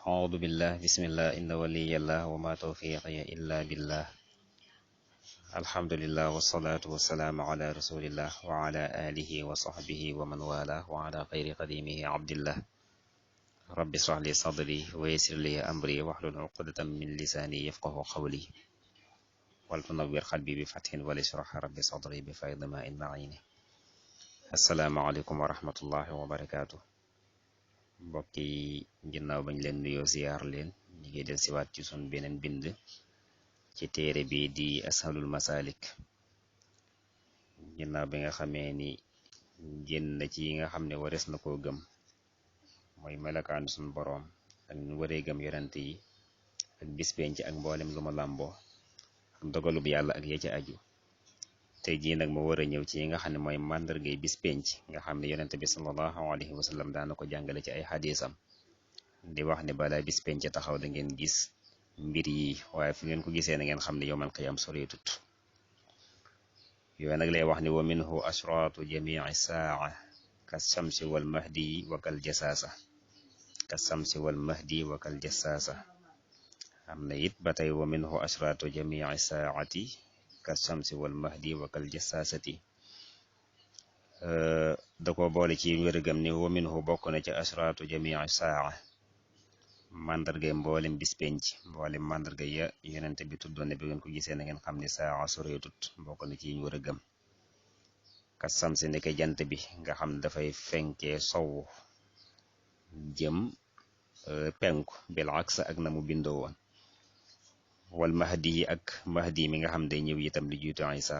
أعوذ بالله بسم الله إن ولي الله وما توفيقي إلا بالله الحمد لله والصلاة والسلام على رسول الله وعلى آله وصحبه ومن والاه وعلى خير قديمه عبد الله رب اشرح لي صدري ويسر لي أمري واحلل عقدة من لساني يفقه قولي ولتنور قلبي بفتح ولاشرح ربي صدري بفيض ماء معين السلام عليكم ورحمة الله وبركاته mbokk yi ginnaaw bañ leen nuyoo ziyaar leen ñi ngi del siwaat ci sun beneen bind ci téere bi di ashalul masalik ginnaaw bi nga xamee ni génn na ci yi nga xam ne wares na koo gëm mooy melakaanu sun boroom ak ñu waree gëm yonent yi ak bis penc ak mboolem lu ma làmboo ak dogalub yàlla ak ya ci aju tey jii nag ma war a ñëw ci yi nga xam ne mooy màndargay bis penc nga xam ne yonent bi sallallahu alayhi wa sallam daana ko jàngale ci ay xadiisam di wax ne balaa bis penc taxaw da ngeen gis mbir yi waaye fu ngeen ko gisee na ngeen xam ne yowmal qiyaam soreetut yooyu nag lay wax ni wa minhu ashraatu jamici saa ka shamsi wal mahdi wa kal jasaasa ka shamsi wal mahdi wa kal jasaasa am na it ba tey wa minhu ashraatu jamici saati ka shamsi wal mahdi wa kal jasaasati da ko boole ci wérëgam ni wa minhu bokk na ci ashraatu jamici saa màndargay mboolem bis penc mboolem màndarga ya yonent bi tuddoon ne bi ngeen ko gisee na ngeen xam ne saa soreetut bokk na ci ñu war a gëm ka samsi nekk jant bi nga xam ne dafay fenkee sow jëm penku bil aks ak na mu bindoo woon wal mahdi yi ak mahdi mi nga xam day ñëw itam li jiitu Isa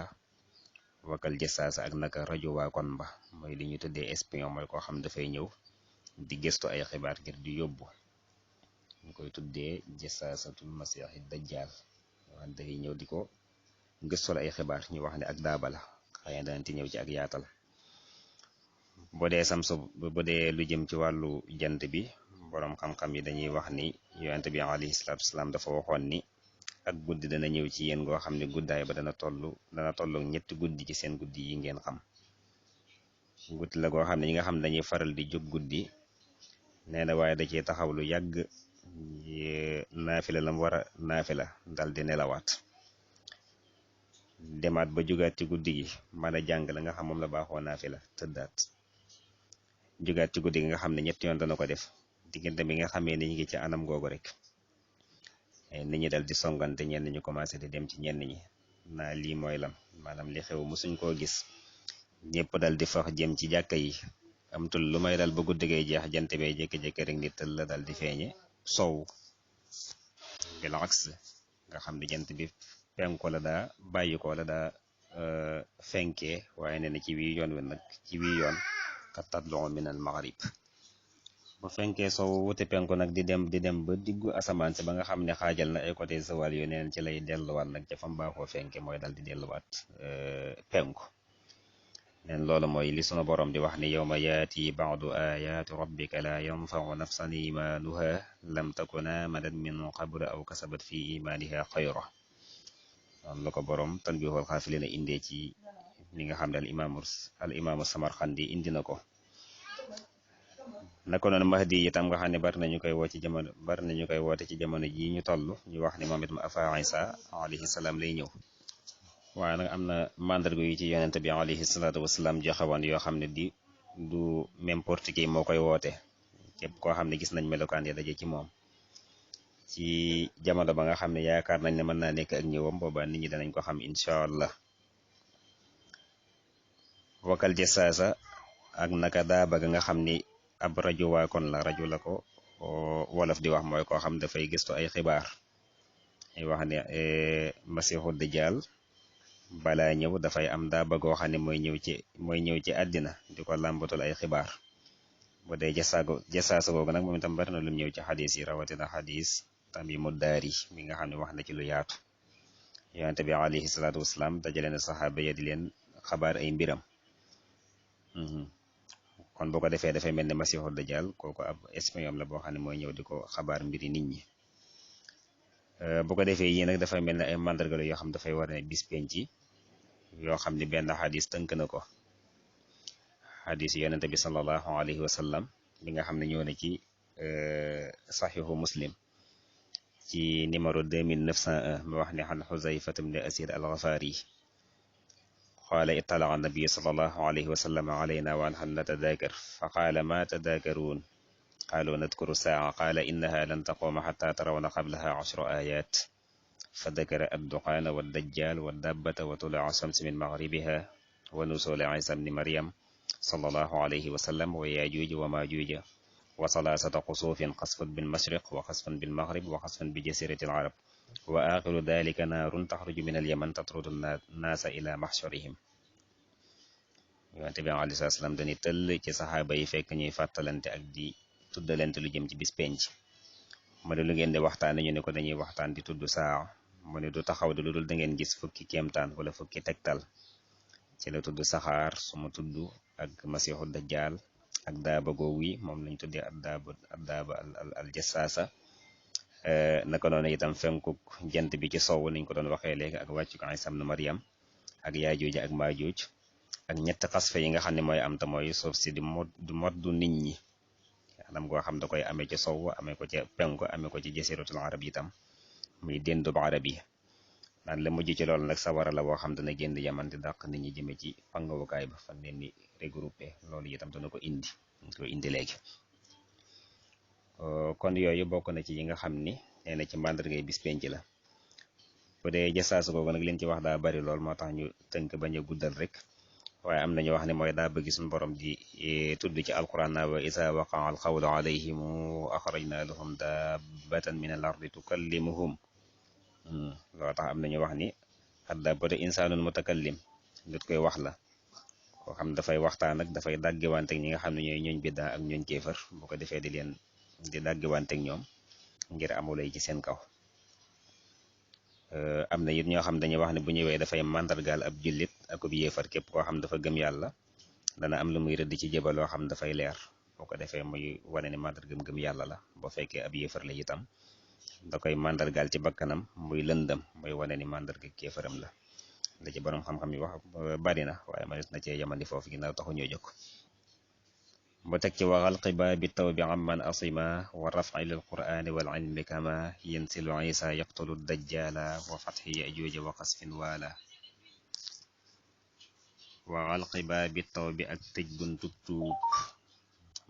wakal jasaasa ak naka rajo waa kon ba mooy li ñu tuddee espion mooy koo xam dafay ñëw di gëstu ay xibaar ngir di yóbbu ñu koy tuddee jasaasatul masiixi dajjaal wax dafay ñëw di ko gëstul ay xibaar ñu wax ne ak daaba la xëy na danañ ci ñëw ci ak yaatal bu dee samsu bu dee lu jëm ci wàllu jant bi boroom xam-xam yi dañuy wax ni yonent bi alayhi salaatu wasalaam dafa waxoon ni ak guddi dana ñëw ci yéen goo xam ne guddaay ba dana tollu ñetti guddi ci seen guddi yi ngeen xam guddi la goo xam ne ñi nga xam dañuy faral di jóg guddi nee na waaye da cee taxaw lu yàgg naafila lam war a naafila dal di nelawaat demaat ba jugaat ci guddi gi mën a jàng la nga xam moom la baaxoo naafila tëddaat jugaat ci guddi gi nga xam ne ñetti yoon dana ko def diggante bi nga xamee ni ñu ngi ci anam googu rek nit ñi dal di songante ñenn ñu commencé di dem ci ñenn ñi naa lii mooy lam maanaam li xew musuñ koo gis ñëpp dal di fax jëm ci jàkka yi amatul lu may dal ba guddi gay jeex jant bee jékki-jékki rek ni tëll la dal di feeñe sow bil aks nga xam ne jant bi penku la daa bàyyi ko la daa fenkee waaye nee na ci wii yoon wi nag ci wii yoon ka tatlu min al maghrib bu fenkee sow wuti penku nag di dem ba diggu asamaan si ba nga xam ne xaajal na ay côté zawal yu neen ci lay delluwaat nag ca fam baaxoo fenke mooy dal di delluwaat penku neen loolu mooy li sunu borom di wax ni yawma yaati ba'du ayaati rabbika la yanfa'u nafsan imaanuha lam takun amadat min qablu aw kasabat fi imaaniha xayra noonu la ko borom tanbihul xaafiliina indee ci li nga xam ne al imaamu Samarxandi indi na ko naka noonu mahdi itam nga xam ne bari nañu koy woote ci jamono ji ñu toll ñu wax ni moom itam afa Isa alayhi salaam lay ñëw waaye nag am na mandarga yu ci yonent bi alayhi salaatu wasalaam joxewoon yoo xam ne du n'importe qui moo koy woote képp koo xam ne gis nañ melokaan ya daje ci moom ci jamono ba nga xam ne yaakaar nañ ne mën naa nekk ak ñëwam boobaa nit ñi danañ ko xam incha allah wakal jasaasa ak naka daa bëgg nga xam ni ab rajo waa kon la rajo la ko wolof di wax mooy koo xam dafay gëstu ay xibaar ay wax ne masiixu dajjaal balaa ñëw dafay am daa bëggoo xam ne mooy ñëw ci àddina di ko làmbatul ay xibaar bu dee jasaasa googu nag moom itam bari na lum ñëw ci xadis yi rawatina xadis Tamiimu Daari mi nga xam ne wax na ci lu yaatu yonent bi alayhi salaatu wasalaam dajale na saxaaba ya di leen xabaar ay mbiram kon boo ko defee dafay mel ne masiixu dajjaal kooku ab espion la boo xam ne mooy ñëw di ko xabaar mbiri nit ñi bu ko defee yii nag dafay mel ne ay mandarga yoo xam dafay war ne bis penc yoo xam ne benn xadis tënk na ko xadis yonent bi sallallahu alayhi wa sallam bi nga xam ne ñëw na ci saxiixu muslim ci numéro 2901 mu wax ne xan xuzayfata bni asir alxafaari qaala ittala'a nabiyu sallallahu alayhi wa sallam alayna wa nahnu natadaakar fa qaala ma tadaakaruun qaaluu nadkuru saa'a qaala innaha lan taquuma xatta tarawna qablaha 10 aayaat fa dakara adduqaana wa dajjaal wa dabbata wa tulaa shamsi min maghribiha wa nuzuula Iisaa bni Maryam sallallahu alayhi wa sallam wa yaajuuj wa maajuuj wa salaasata qusuufin qasfun bil mashriq wa qasfun bil maghrib wa qasfun bi jasiiratil arab wa aaxiru daalika naarun taxruju min al yaman tatrudu naasa ilaa mahsharihim. Yonent bi alayhi salaam dañuy tëll ci saxaaba yi fekk ñuy fàttalante ak di tuddalante lu jëm ci bis penc mu ne lu ngeen di waxtaane ñu ne ko dañuy waxtaan di tudd saa mu ne du taxaw di lu dul da ngeen gis fukki kéemtaan wala fukki tegtal ci la tudd saxaar suma tudd ak masiixu dajjaal ak daaba googu yi moom lañ tuddee addaaba al jassaasa naka noonu itam fenkuk jant bi ci sow niñ ko doon waxee léegi ak wàccu ko Iisaa ibnu Maryam ak yaajuuj ak maajuuj ak ñetti xasfe yi nga xam ne mooy am te mooy suuf si du moddu nit ñi anam goo xam da koy amee ci sow amee ko ci penku amee ko ci jasiratul arab itam muy déndub arab yi naan la mujj ci loolu nag sawara la boo xam dana génn yaman di dàq nit ñi jëme ci pangawukaay ba fan leen ni regroupé loolu itam dana ko indi léegi kon yooyu bokk na ci yi nga xam ni nee na ci màndargay bis penc la bu dee jasaasu googu nag leen ci wax daa bari lool moo tax ñu tënk bañ a guddal rek waaye am nañu wax ne mooy daa bëgg suñu borom di tudd ci alquran naa wa isa waqaa alqawlu alayhim axrajna lahum dabbatan min al ardi tukallimuhum loolu tax am nañu wax ni ad-dabbatu insaanun mutakallim nit koy wax la koo xam dafay waxtaan ak dafay dàggiwanteeg ñi nga xam ne ñooy ñooñ biddaa ak ñooñ kéefër bu ko defee di dàggiwanteeg ñoom ngir amulay ci seen kaw am na it ñoo xam dañuy wax ne bu ñëwee dafay màndargaal ab jullit ak ab yéefar képp koo xam dafa gëm yàlla dana am lu muy rëdd ci jëba loo xam dafay leer boo ko defee muy wane ne màndargam gëm yàlla la boo fekkee ab yéefar la itam da koy màndargaal ci bakkanam muy lëndëm muy wane ni màndarga kéefaram la ci borom xam-xam yi wax bari na waaye mënees na cee yamandi foofu ginnaaw taxu ñoo jóg mu teg ci waxal xiba bi taw bi amman asima wa rafi lil qur'ani wal ilmi kama yansilu isa yaqtulu dajjala wa fatxi yajuuja wa qasfin waala waxal xiba bi taw bi ak tëj buntub tuub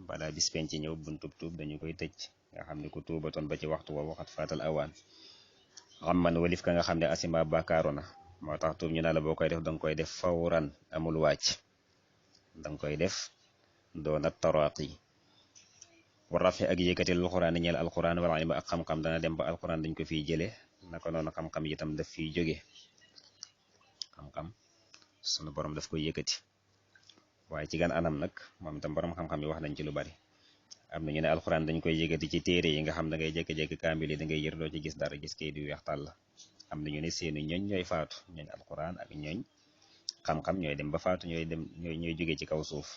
balaa bis penc ci ñëw buntub tuub dañu koy tëj nga xam ne ku tuubatoon ba ci waxtu wa waxat faatal awaan amman walif ka nga xam ne asima bàkkaaru na moo tax tuub ñu naa la boo koy def danga koy def fawran amul wàcc danga koy def doona taraaqi wa rafi ak yëkkati alquran ñeel alquran wala ilma ak xam-xam dana dem ba alquran dañ ko fiy jële naka noonu xam-xam itam daf fiy jóge xam-xam sunu borom daf koy yëkkati waaye ci gan anam nag moom itam borom xam-xam yi wax nañ ci lu bari am na ñu ne alquran dañ koy yëkkati ci téere yi nga xam da ngay jékki-jékki kaamil yi da ngay yër doo ci gis dara gis kay du weex tàll am na ñu ne seeni ñooñ ñooy faatu ñooñ alquran ak ñooñ xam-xam ñooy dem ba faatu ñooy jóge ci kaw suuf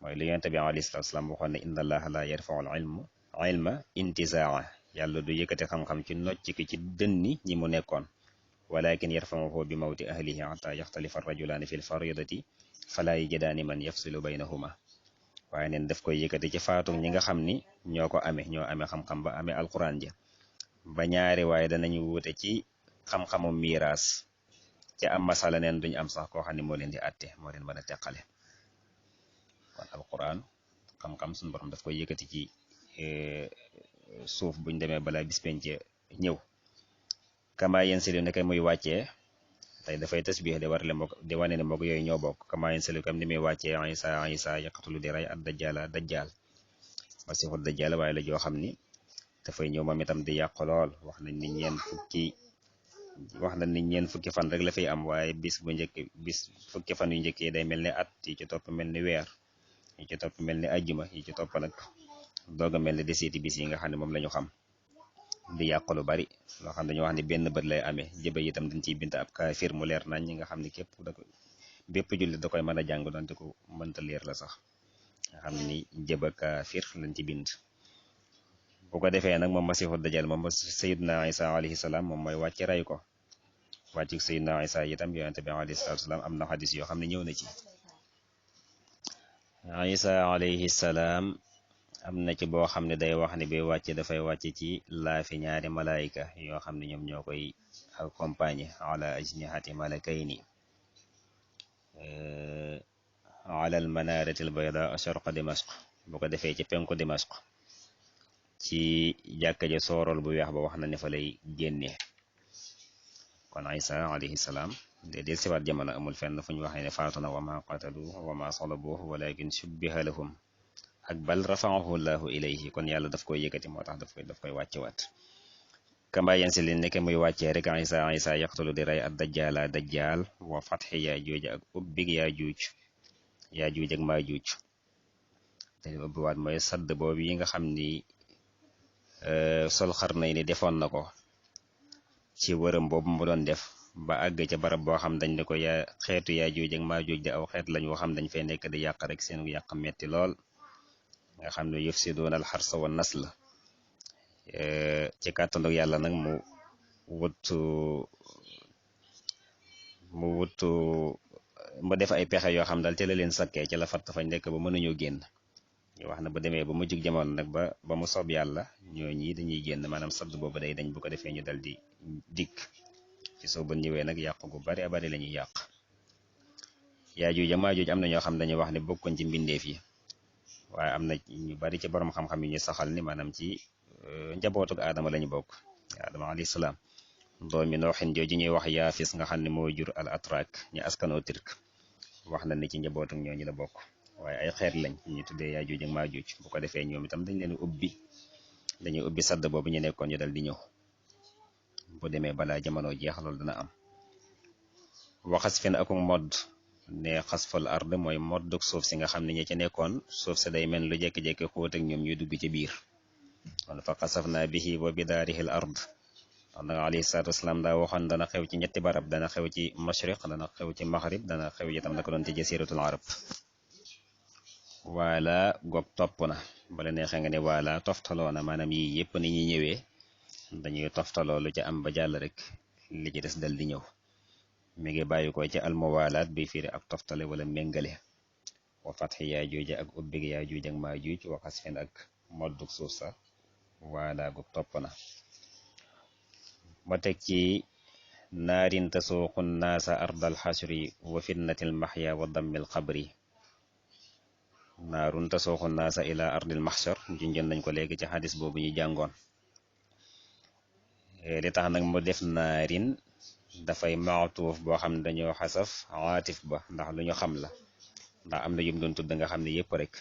mooy li yonent bi alayhi salaatu salaam waxoon ne inna allaha la yarfa'u al ilma intizaa yàlla du yëkkati xam-xam ci nocc ki ci dënni ñi mu nekkoon walakin yarfa'uhu bi mawti ahlihi hatta yaxtalifa ar-rajulaani fi l-fariidati falaa yajidaani man yafsilu baynahuma waaye neen daf koy yëkkati ci faatu ñi nga xam ni ñoo amee xam-xam ba amee alquran ja ba ñaari waaye danañu wute ci xam-xamu miiraas ci am masala neen duñ am sax koo xam ne moo leen di àtte moo leen mën a teqale kon alquran xam-xam suñu borom daf koy yëkkati ci suuf buñ demee balaa bis penc ñëw kama yansilu ne kay muy wàccee tey dafay tasbih di wane ne moog yooyu ñoo bokk kama yansilu kam ni muy wàccee isa yaqtulu di rey ad dajjal masiixu dajjal waaye la joo xam ni dafay ñëw moom itam di yàq lool wax nañ ni ñeen fukki fan rek la fiy am waaye bis fukki fan yu njëkk yi day mel ni at yi ci topp mel ni weer yi ci topp mel ni ajjuma yi ci topp nag doog a mel ni desiiti bis yi nga xam ne moom la ñu xam di yàq lu bari loo xam dañu wax ni benn bët lay amee jëba itam dañ ciy bind ab kaafir mu leer nañ ñi nga xam ne bépp jullit da koy mën a jàng doonte ko mënta leer la sax nga xam ni jëba kaafir lañ ci bind bu ko defee nag moom masiixu dajjal moom sayyidina isa alayhi salaam moom mooy wàcc ray ko wàcc sayyidina isa itam yonente bi alayhi salaatu salaam am na xadis yoo xam ne ñëw na ci isa alayhi salaam am na ci boo xam ne day wax ne bi wàcce dafay wàcce ci laafi ñaari malaayika yoo xam ne ñoom ñoo koy accompagner ala ajnihati malakayni ala al manarati al bayda sharqa dimashq bu ko defee ci penku dimashq ci jàkka ja soorol bu weex ba wax na ne fa lay génne kon Isa alayhi salaam de del siwaat jamono amul fenn fu ñu waxee ne faatu na wa ma qataluhu wa ma salabuhu walakin shubbiha lahum ak bal rafa'ahu llahu ilayhi kon yàlla daf koy yëkkati moo tax daf koy wàcce waat kamba yensi li nekk muy wàccee rek Isa yaqtulu di rey ak dajjaal wa fatxi yaajuuj ak ubbig yaajuuj ak maajuuj te li ubbiwaat mooy sadd boobu yi nga xam ni sol xarnay ni defoon na ko ci wërëm boobu mu doon def ba àgg ca barab boo xam dañ ne ko yaa xeetu yaajuuj ak maajuuj de aw xeet lañ woo xam dañ fay nekk di yàq rek seen yàq metti lool nga xam ne yufsiduuna al xarsa wa nasl ci kàttandug yàlla nag mu def ay pexe yoo xam daal ci la leen sakkee ci la fatt fañ nekk ba mënuñoo génn ñu wax na ba demee ba mu jug jamono nag ba mu soob yàlla ñoo ñi dañuy génn maanaam sadd boobu day dañ bu ko defee ñu dal di dikk ci soo bën ñëwee nag yàq gu bari bari la ñuy yàq yaajuuj ak maajuuj am na ñoo xam dañuy wax ne bokkoon ci mbindeef yi waaye am na ñu bari ci borom xam-xam yi ñu saxal ni maanaam ci njabootug aadama lañu bokk aadama alayhi salaam doomi nooxin jooju ñuy wax yaafis nga xam ne moo jur al atrak ñu askanoo turk wax na ni ci njabootug ñooñu la bokk waaye ay xeet lañ ñu tuddee yaajuuj ak maajuuj bu ko defee ñoom itam dañuy ubbi sadd boobu ñu nekkoon ñu dal di ñëw bu demee balaa jamono jeex loolu dana am waxas fen akuk modd ne xasfal ard mooy modduk suuf si nga xam ne ñi ci nekkoon suuf si day mel lu jekki-jekki xóot ak ñoom ñuy dugg ci biir kon fa xasafna bihi wa bidaarihi al ard wax danga alayhi salaatu wasalaam daa waxoon dana xew ci ñetti barab dana xew ci mashriq dana xew ci maghrib dana xew itam naka doon ci jasiratul arab waala goog topp na bala neexee nga ne waala toftaloo na maanaam yii yëpp ni ñuy ñëwee dañuy toftaloo lu ca am ba jàll rek li ci des dal di ñëw mi ngi bàyyi ko ci almuwaalaat bi firi ak toftale wala méngale wa fatxi yaajuuj ak ubbig yaajuuj ak maajuuj wa xasfin ak modduk suuf sa waala goog topp na ma teg ci naarin tasuuqu naasa ardal xasri wa fitnatil maxya wa dammil xabri naarun tasuuqu naasa ila ardil maxshar junjoon nañ ko léegi ci xadis boobu ñu jàngoon li tax nag mu def naarin dafay maatuuf boo xam ne dañoo xasaf aatif ba ndax lu ñu xam la ndax am na yum doon tudd nga xam ne yëpp rek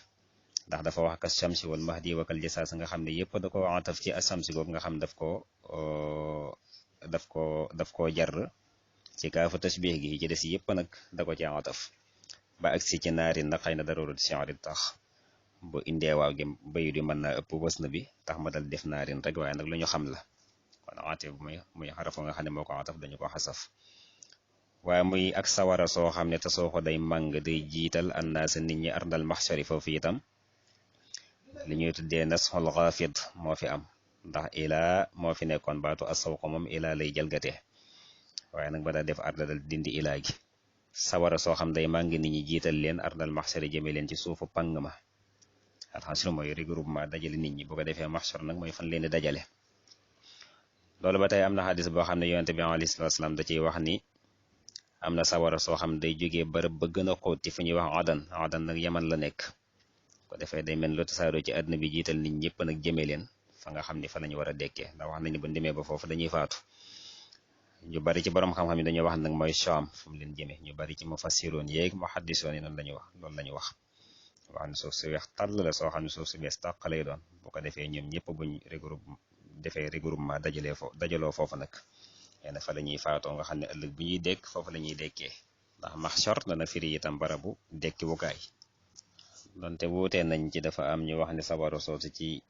ndax dafa wax ka shamsi wal mahdi wa kal jasaas nga xam ne yëpp da ko aataf ci asamsi boobu nga xam daf ko jar ci kaafu tashbih gi ci des yëpp nag da ko ci aataf ba agsi ci naarin nag xëy na daroorut si'ri tax bu indee waaw gi bayu di mën naa ëpp bës na bi tax ma dal def naarin rek waaye nag lu ñu xam la kon aatif muy xarafu nga xam ne moo ko aataf dañu ko xasaf waaye muy ak sawara soo xam ne te soo ko day màng day jiital annaasa nit ñi ardal maxshari foofu itam li ñuy tuddee nasxul xaafid moo fi am ndax ilaa moo fi nekkoon baatu asawko moom ilaa lay jalgatee waaye nag ba daa def arda dal dindi ilaa gi sawara soo xam day màng nit ñi jiital leen ardal maxshari jëme leen ci suufu pang ma alxasru mooy regroupement dajale nit ñi bu ko defee maxshar nag mooy fan leen di dajale loolu ba tey am na xadis boo xam ne yonente bi alayhi salaatu wasalaam da ciy wax ni am na sawara soo xam day jógee bërëb ba gën a xóot ci fu ñuy wax adan nag yaman la nekk ko defee day mel lu tasaaroo ci àdduna bi jiital nit ñëpp nag jëme leen fa nga xam ni fa lañu war a dekkee ndax wax nañu bu demee ba foofu dañuy faatu ñu bari ci borom xam-xam yi dañuy wax nag mooy Shaam fu mu leen jëmee ñu bari ci mufassiroon yeeg muhaddisoon yi noonu lañuy wax loolu lañu wax ne suuf su weex tàll la soo xam ne suuf su bees tàq lay doon bu ko defee ñoom ñëpp buñ regroupement dajaloo foofu nag yenn fa la ñuy faatoo nga xam ne ëllëg bu ñuy dekk foofu la ñuy dekkee ndax mahshar dana firi itam barabu dekki wukaay donte wuutee nañ ci dafa am ñu wax ne sawara soosu ci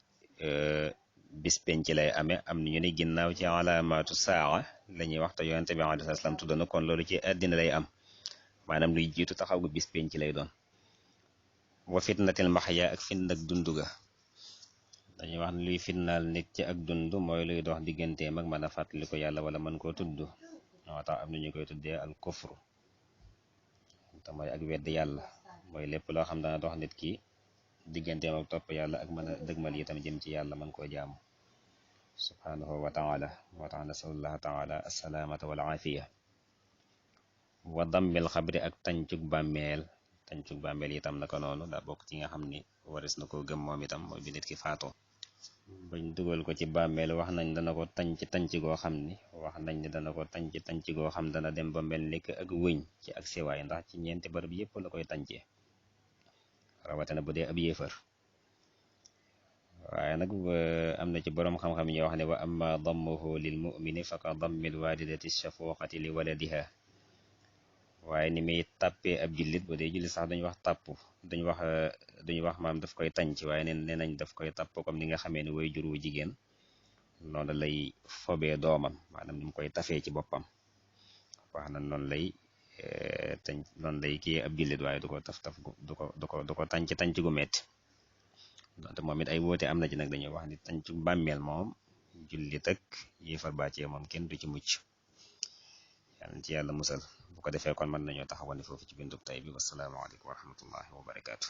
bis penc lay amee am na ñu ne ginnaaw ci alaamaatu saa la ñuy wax te yonente bi alayhi salaam tudd na kon loolu ci àddina lay am maanaam luy jiitu taxaw gu bis penc lay doon wa fitnatil maxya ak fitna ak dund ga dañuy wax ne luy fitnaal nit ci ak dund mooy luy dox digganteem ak mën a fàttali ko yàlla wala mën koo tudd moo tax am na ñu koy tuddee al kufru te mooy ak wedd yàlla mooy lépp loo xam dana dox nit ki digganteem ak topp yàlla ak mën a dëgmal itam jëm ci yàlla man koo jaamu subhanahu wa taala. moo tax nasalullah taala assalaamata wal aafiya. wa dammil xabri ak tancug bàmmeel itam naka noonu daa bokk ci nga xam ni waris na koo gëm moom itam mooy bi nit ki faatoo bañ dugal ko ci bàmmeel wax nañ dana ko tanc goo xam ni dana dem ba mel ni ak wëñ ci ak siwaay, ndax ci ñeenti barab yépp la koy tancee, rawatina bu dee ab yéefar. waaye nag am na ci boroom xam-xam yi ñoo wax ne wa amma dammuhu lil mu'mini fa ka dammil walidati shafuqati li waladiha. waaye ni muy tàppee ab jullit bu dee jullit sax duñu wax tàpp, duñu wax maam daf koy tànc, waaye nee nañ daf koy tàpp comme ni nga xamee ne way jur wu jigéen noonu lay fobee doomam, maanaam ni mu koy tafee ci boppam. wax na noonu lay kii ab jullit, waaye du ko du ko tànc gu metti. donte moom it ay woote am na ci nag, dañuy wax ni tànc bàmmeel moom jullit ak yéefar bàccee moom kenn du ci mucc. yàlla ci yàlla musal. bu ko defee kon mën nañoo taxawandi foofu ci bindub tay bi. wassalaamu aleykum wa rahmatullahi wa barakaatu.